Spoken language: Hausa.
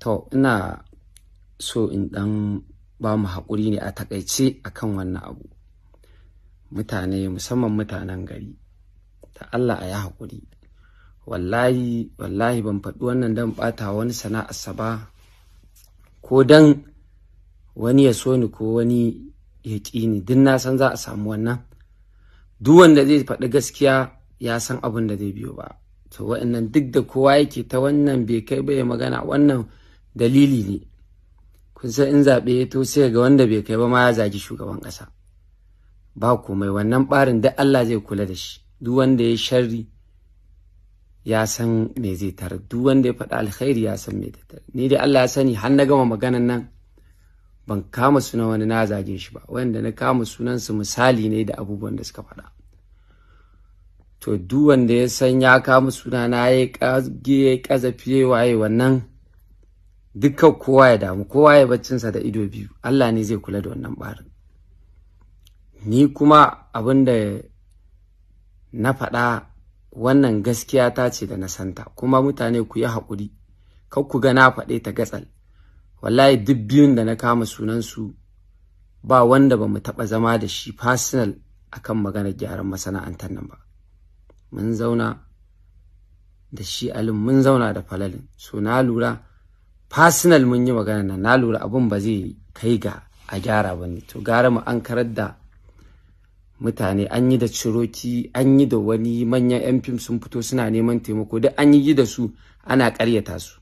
To, ina so in ɗan ba mu haƙuri ne a taƙaice akan wannan abu. Mutane, musamman mutanen gari, ta Allah a yi haƙuri. Wallahi, wallahi ban faɗi wannan don ɓata wani sana'arsa ba, ko don wani ya so ni ko wani ya ƙi ni. Duk na san za a samu wannan. Duk wanda zai faɗi gaskiya ya san abin da zai biyo ba. To wa'annan duk da kowa yake ta wannan bai kai ba ya magana, wannan dalili ne. Kun san in zaɓe ya to sai ga wanda bai kai ba ma ya zagi shugaban ƙasa. Ba komai, wannan ɓarin duk Allah zai kula da shi. Duk wanda ya sharri ya san me zai tarar, duk wanda ya faɗi alkhairi ya san me zai tarar. Ni dai Allah ya sani har na gama maganan nan ban kama sunan wani na zage shi ba. Wanda na kama sunansu misali ne da abubuwan da suka faɗa. To duk wanda ya san ya kama suna na ya ƙage ƙazafi waye wannan, dukkan kowa ya damu, kowa ya baccinsa da ido biyu. Allah ne zai kula da wannan ɓarin. Ni kuma abin da na faɗa wannan gaskiya ta ce da na santa, kuma mutane ku yi haƙuri, kar ku ga na faɗe ta gatsal. Wallahi duk biyun da na kama sunansu ba wanda ba mu taɓa zama da shi personal akan maganar gyaran masana'antar nan ba. Mun zauna da shi Alin, mun zauna da Falalin. So na lura personal mun yi magana nan, na lura abin ba zai kai ga a gyara ba ne. To gara mu an karar da mutane, an yi da Ciroki, an yi da wani manyan 'yan fim sun fito suna neman taimako, duk an yi da su ana ƙaryata su.